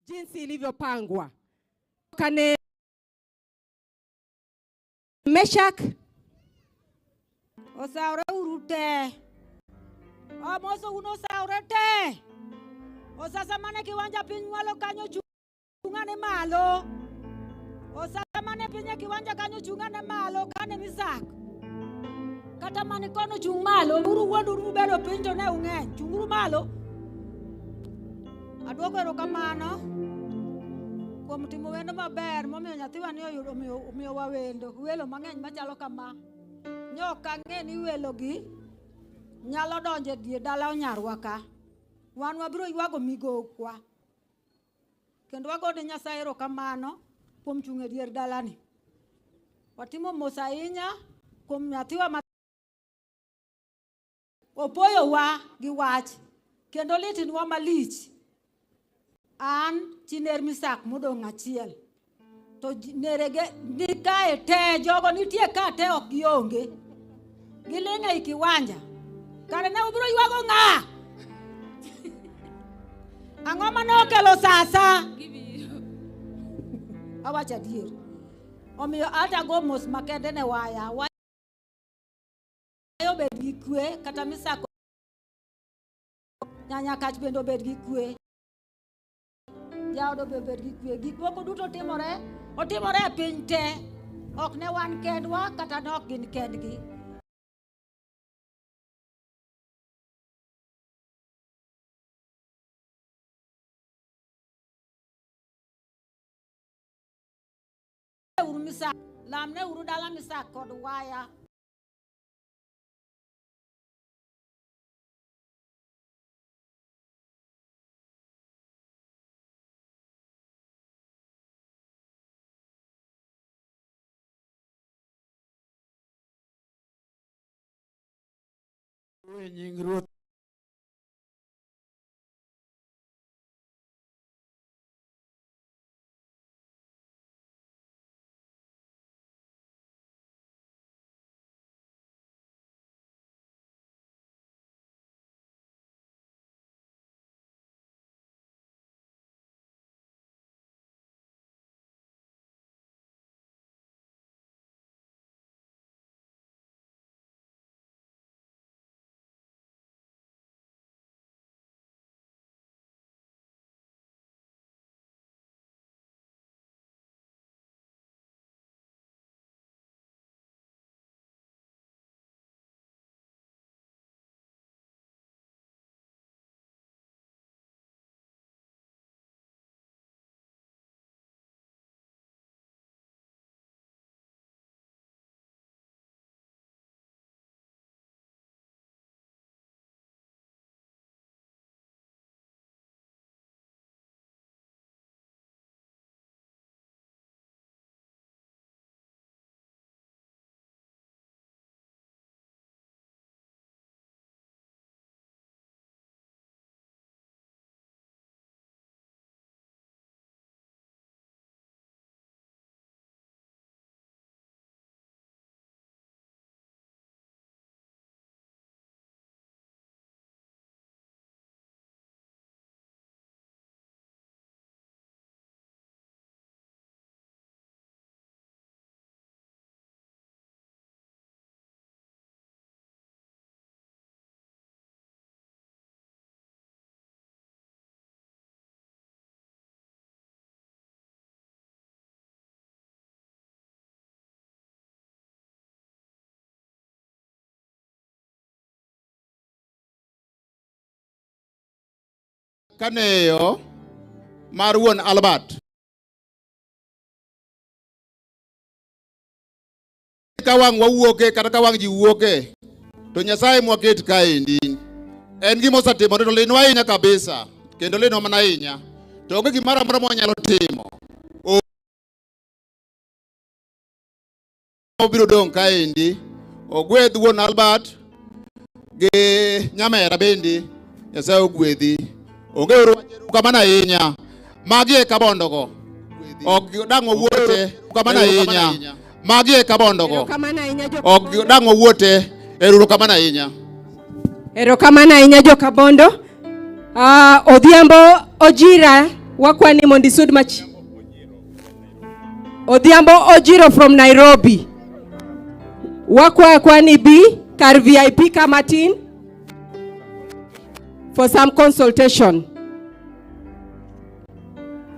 Jinsi ilivyopangwa. Kane Meshak Osawre uru te. Amoso un osawre te. Osasa mane kiwanja piny mwalo kanyo chung'ane malo. Osasa mane piny e kiwanja kanyo chung'ane malo kane misak. Kata mane kono chung' malo, uru wuonduru ubedo piny to ne ung'eny. Chung'uru malo. Aduoko erokamano kuom timo wendo maber momiyo nyathiwa ni oyudo omiyo omiyowa wendo welo mang'eny machalo kama. Nyo ok ang'e ni welo gi nyalo donjo e dier dala onyarwa ka. Wan wabiro ywago migokwa. Kendo wago ne Nyasaye erokamano kuom chung' e dier dalani. Watimo mos ahinya kuom nyathiwa ma opoyowa gi wach kendo litnwa malich. An chi ner Misak modong' achiel. To nerege ni kae te, jogo nitie ka te ok gionge. Giling' ei kiwanja. Kare ne ubiro ywago ng'a? Ang'o mane okelo sasa? Awacho adier. Omiyo ata go mos makende ne waya. Waya obed gi kwe kata Misak Nyanyakach bende obed gi kwe. Jaodo be obed gi kwe. Gik moko duto timore, otimore e piny te. Ok ne wan kendwa kata ne ok gin kendgi. Uru Misak, lamne uru dala Misak kod waya. Nying Ruoth Kaneyo mar wuon Albert. Ka wang' wawuoke kata ka wang' ji wuoke, to Nyasaye mwaket kaendi. En gima osetimore to linwa ahinya kabisa, kendo linwa mana ahinya. To onge gimoro amora mwanyalo timo. Obiro dong' kaendi. Ogwedh wuon Albert gi nyamera bende. Nyasaye ogwedhi. Onge uru kamano ahinya. Magi e kabondogo. Ok dang' wawuote kamano ahinya. Magi e kabondogo. Erokamano ahinya jo Ok dang' wawuote. Ero kamano ahinya. Erokamano ahinya jo Kabondo. Ah, Odhiambo Ojira wakwani mondo isud mach. Odhiambo Ojiro from Nairobi. Wakwa kwani bi kar VIP kamatin for some consultation.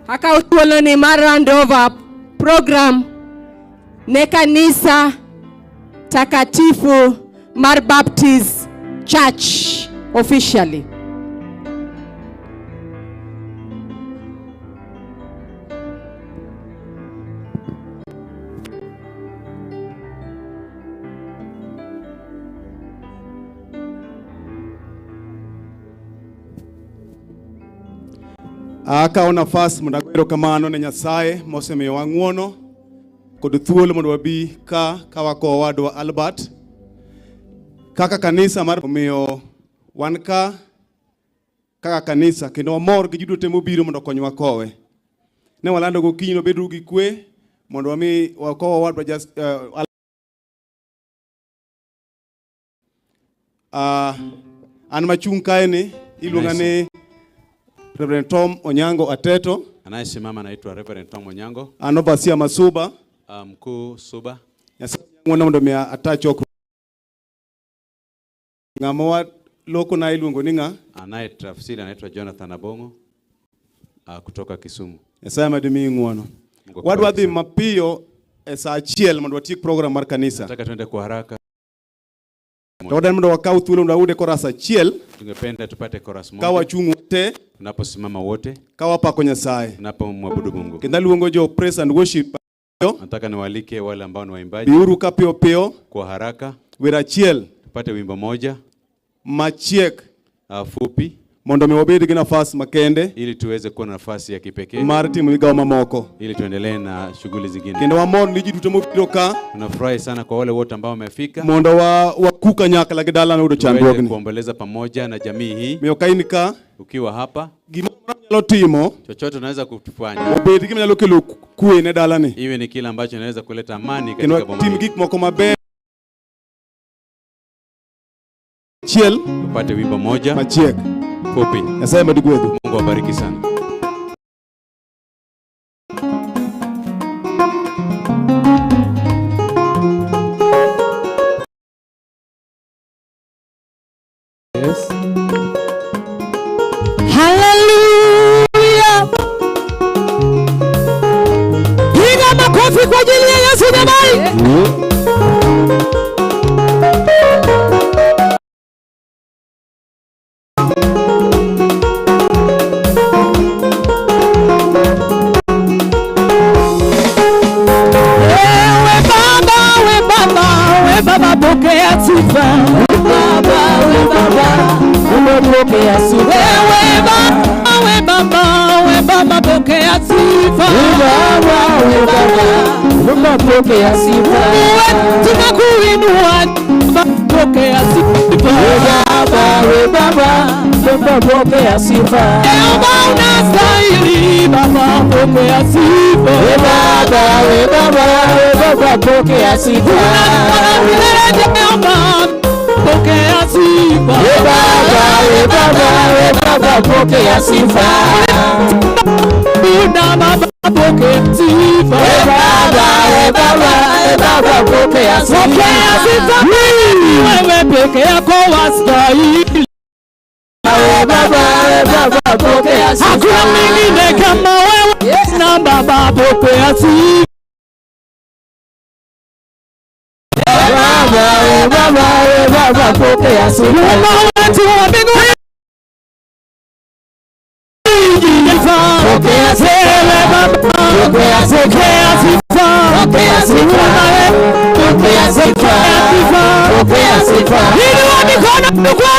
Akawo thuoloni mar hand over program ne kanisa takatifu mar Baptist Church officially. Akawo nafas mondo ago erokamano ne Nyasaye mosemiyowa ng'wono kod thuolo mondo wabi ka ka wakowo owadwa Albert kaka kanisa mar omiyo wan ka kaka kanisa kendo wamor gi ji duto mobiro mondo okonywa kowe. Ne walando gokinyi nobeduru gi kwe mondo wami wakow owadwa Just, an machung' kae ni iluonga ni Reverend Tom Onyango Ateto. Anayesimama anaitwa Reverend Tom Onyango, An overseer Masuba. mkuu Suba. Nyasaye ng'wono mondo mi ata chokruok. Ng'ama waloko na iluongo ni ng'a? Anayetafsiri anaitwa Jonathan Abong'o kutoka Kisumu. Nyasaye madi miyi ng'wono. Mungu Wadwa akubariki dhi sana. mapiyo e saa achiel mondo watiek program mar kanisa. Nataka tuende kwa haraka. To wadwaro mondo wakaw thuolo mondo wayude koras achiel Tungependa tupate chorus ka moja. wachung' te Tunaposimama wote, ka wapako Nyasaye. tunapomwabudu Mungu. Kendo aluongo jo praise and worship Nataka niwaalike wale ambao ni waimbaji biuru ka piyo piyo kwa haraka wer achiel tupate wimbo moja machiek fupi mondo mi wabed gi nafas makende ili tuweze kuwa na nafasi ya kipekee mar timo migawo mamoko. ili tuendelee na shughuli zingine. Kendo wamor ni ji duto mobiro ka Tunafurahi sana kwa wale wote ambao wamefika mondo wa waku kanyakla gi dala noyudo tuweze chandruogni. kuomboleza pamoja na jamii hii. Miyo ka in ka Ukiwa hapa, gimoro nyalo timo chochote unaweza kutufanya, obed gima nyalo kelo kwe ne dalani iwe ni kile ambacho inaweza kuleta amani kendo katika boma tim hii. gik moko maber achiel Tupate wimbo moja machiek fupi. Nyasaye med gwedhu. Mungu awabariki sana. Yes. Haleluya! Piga makofi kwa ajili ya Yesu jamani. Ewe Baba, we Baba, we Baba, pokea sifa. We Baba, we Baba, pokea sifa. Ewe Baba, we Baba, we Baba, pokea sifa. We Baba, we Baba, pokea sifa. Mungu wetu tunakuinua, pokea sifa. We Baba, we Baba, Baba, pokea sifa. Jehova unastahili, Baba, pokea sifa. We Baba, we Baba, we Baba, pokea sifa. Unatawala milele, Jehova, pokea sifa. We Baba, we Baba, we Baba, pokea sifa. Una Baba, pokea sifa. We Baba, we Baba, we Baba, pokea sifa. Pokea sifa. Wewe peke yako wastahili. Hakuna mwingine kama wewe na Baba, pokea sifa. Muumba wetu wa mbinguni, pokea sifa. Pokea sifa. Mikono kwa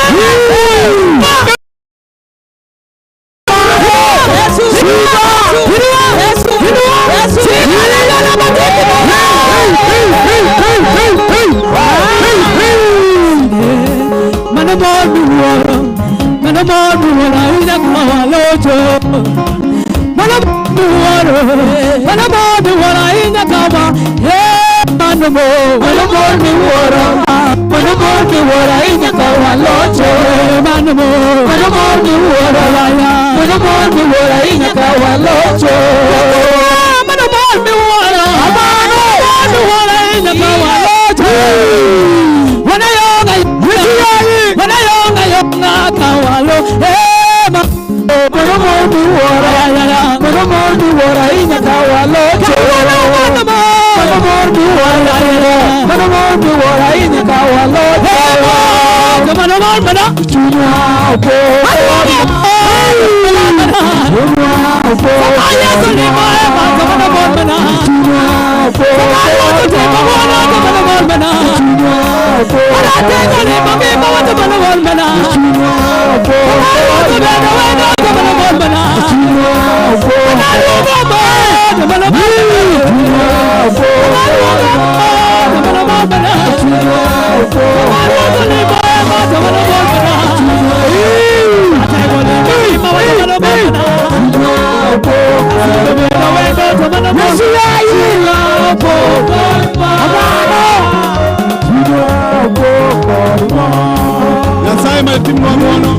Nyasaye matimnwa ng'wono.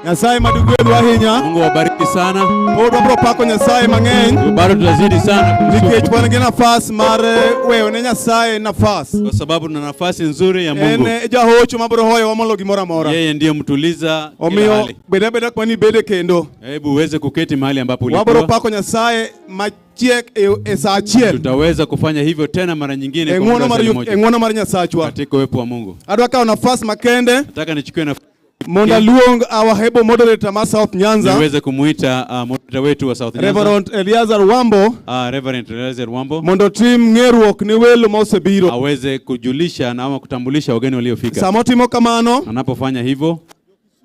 Nyasaye madugwedhwa ahinya. Mungu awabariki sana. Pod wabro pako Nyasaye mang'eny. Bado tutazidi sana Nikech wan gi nafas mar weyo ne Nyasaye nafas. kwa sababu tuna nafasi nzuri ya En Mungu. jahocho mabro hoyowa molo gimoro amora. Yeye ndiye mtuliza kila Omiyo hali. bed abeda kuma nibede kendo. Hebu uweze kuketi mahali ambapo Wabro ulikuwa. pako Nyasaye machiek e sa achiel. Tutaweza kufanya hivyo tena mara nyingine E kwa ng'wono muda wa mar saa yu- moja. e ng'wono mar Nyasachwa. Katika uwepo wa Mungu. Adwa kawo nafas makende Nataka nichukue nafasi mondo aluong our able moderator mar South Nyanza, niweze kumuita moderator wetu wa South Nyanza. Reverend Eliazar Wambo, Reverend Eliezer Wambo mondo otim ng'eruok ne welo ma osebiro. aweze kujulisha na ama kutambulisha wageni waliofika. Sama otimo kamano, Anapofanya hivyo,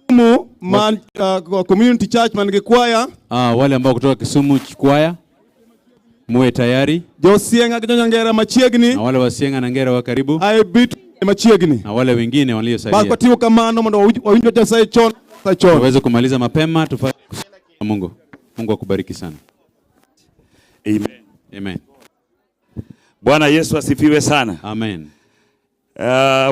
Kisumu man, community church man gi kwaya, wale ambao kutoka Kisumu kwaya muwe tayari, josieng'a gi jonyangera machiegni, na wale wa Sieng'a na Ngera wa karibu, IB machiegni. na wale wengine Bas waliosalia kwatimo kamano mondo wawinj wach Nyasaye chon sa chon. tuweze kumaliza mapema tufanye Mungu. Mungu akubariki sana. Amen. Amen. Bwana Yesu asifiwe sana. Amen.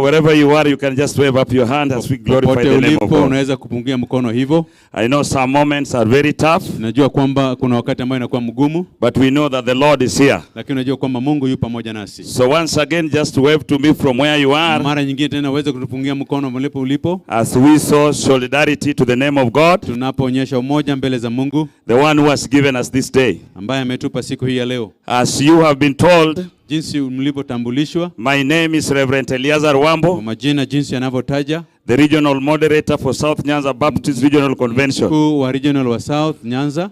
Wherever you are, you can just wave up your hand as we glorify Popote the name of ulipo God. unaweza kupungia mkono hivyo. I know some moments are very tough, Najua kwamba kuna wakati ambao inakuwa mgumu, but we know that the Lord is here. lakini unajua kwamba Mungu yu pamoja nasi. So once again, just wave to me from where you are Mara nyingine tena uweze kutupungia mkono mlipo ulipo, as we show solidarity to the name of God, tunapoonyesha umoja mbele za Mungu the one who has given us this day. ambaye ametupa siku hii ya leo. As you have been told, Jinsi mlivyotambulishwa my name is Reverend Eleazar kwa Wambo, majina, jinsi yanavyotaja the regional moderator for South Nyanza Baptist Regional Convention. mkuu wa regional wa South Nyanza,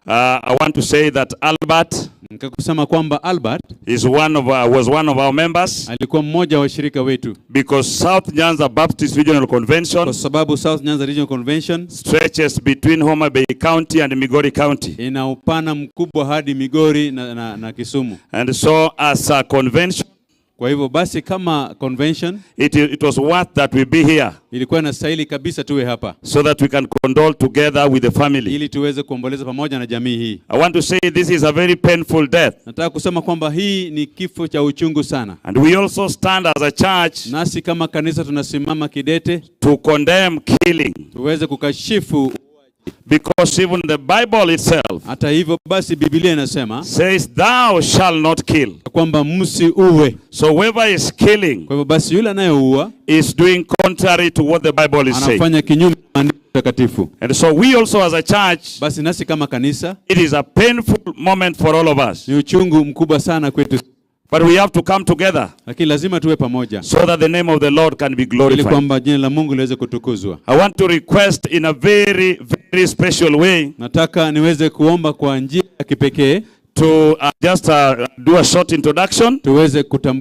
I want to say that Albert nikakusema kwamba Albert is one of our, was one of our members alikuwa mmoja wa washirika wetu, because South Nyanza Baptist Regional Convention kwa sababu South Nyanza Regional Convention stretches between Homa Bay County and Migori County. ina upana mkubwa hadi Migori na Kisumu. And so as a convention, Kwa hivyo basi, kama convention it was worth that we be here ilikuwa inastahili kabisa tuwe hapa so that we can condole together with the family. ili tuweze kuomboleza pamoja na jamii hii. I want to say this is a very painful death. Nataka kusema kwamba hii ni kifo cha uchungu sana, And we also stand as a church nasi kama kanisa tunasimama kidete to condemn killing tuweze kukashifu. because even the Bible itself Hata hivyo basi, Biblia inasema says, Thou shalt not kill. kwamba msiuwe. So whoever is killing Kwa hivyo basi, yule anayeua is doing contrary to what the Bible is saying. anafanya kinyume na maandiko takatifu. And so we also as a church, Basi nasi kama kanisa it is a painful moment for all of us. ni uchungu mkubwa sana kwetu, But we have to come together lakini lazima tuwe pamoja so that the name of the Lord can be ili glorified. kwamba jina la Mungu liweze kutukuzwa. I want to request in a very, very special way Nataka niweze kuomba kwa njia ya kipekee to just do a short introduction. tuweze kutambulisha